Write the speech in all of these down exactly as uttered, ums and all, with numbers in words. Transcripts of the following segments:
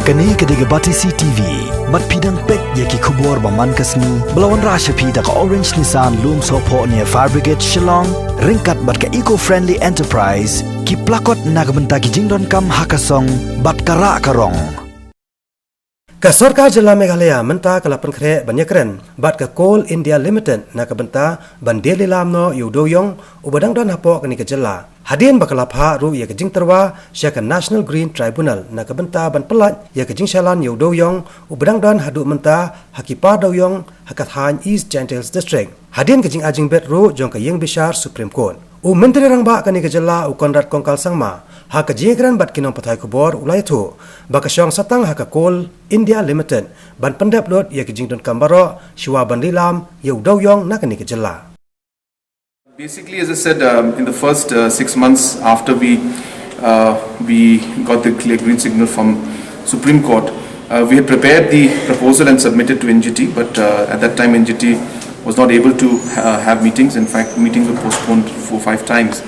Kane ka dei ka Batesi T V. Bad phi dang peit ïa ki khubor ba man ka sngi ba la wanrah sha phi da ka Orange Nissan Lumsohphoh near Fire Brigade Shillong, ryngkat bad ka Eco Friendly Enterprise, ki plakot na ka bynta ki jingdonkam ha ka song bad ka rah ka rong. Ka sorkar jylla Meghalaya mynta ka la pynkhreh ban ïakren bad ka Coal India Limited na ka bynta ban die lilam noh ïa u dewïong uba dang don hapoh kane ka jylla. Hadien ba ka la phah ruh ïa ka jingtyrwa sha ka National Green Tribunal na ka bynta ban pyllait ïa ka jingshalan ïa u dewïong uba dang don haduh mynta ha ki par dewïong ha ka thaiñ East Jaintia Hills District. Hadien ka jingai jingbit ruh jong ka ïing bishar Supreme Court, u Myntri Rangbah kane ka jylla u Conrad Kongkal Sangma ha ka jingïakren bad ki nongpathai khubor u la ïathuh ba ka shong satang ha ka Coal India Limited ban pyndep lut ïa ka jingdonkam baroh shuwa ban lilam ïa u dewïong na kane ka jylla. Basically, as I said, um, in the first uh, six months after we uh, we got the clear green signal from Supreme Court, uh, we had prepared the proposal and submitted to N G T. But uh, at that time, N G T was not able to uh, have meetings. In fact, meetings were postponed four five times.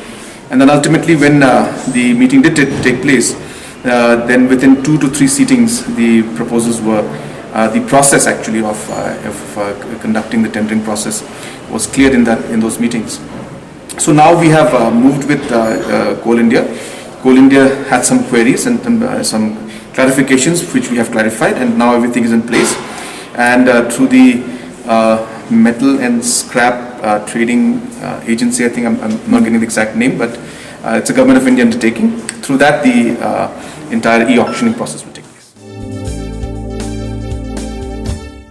And then ultimately, when uh, the meeting did t- take place, uh, then within two to three sittings, the proposals were, uh, the process actually of, uh, of uh, conducting the tendering process was cleared in that in those meetings. So now we have uh, moved with uh, uh, Coal India. Coal India had some queries and um, uh, some clarifications which we have clarified, and now everything is in place. And uh, through the uh, Metal and Scrap uh, Trading uh, Agency, I think I'm, I'm not getting the exact name, but uh, it's a Government of India undertaking. Through that, the uh, entire e-auctioning process will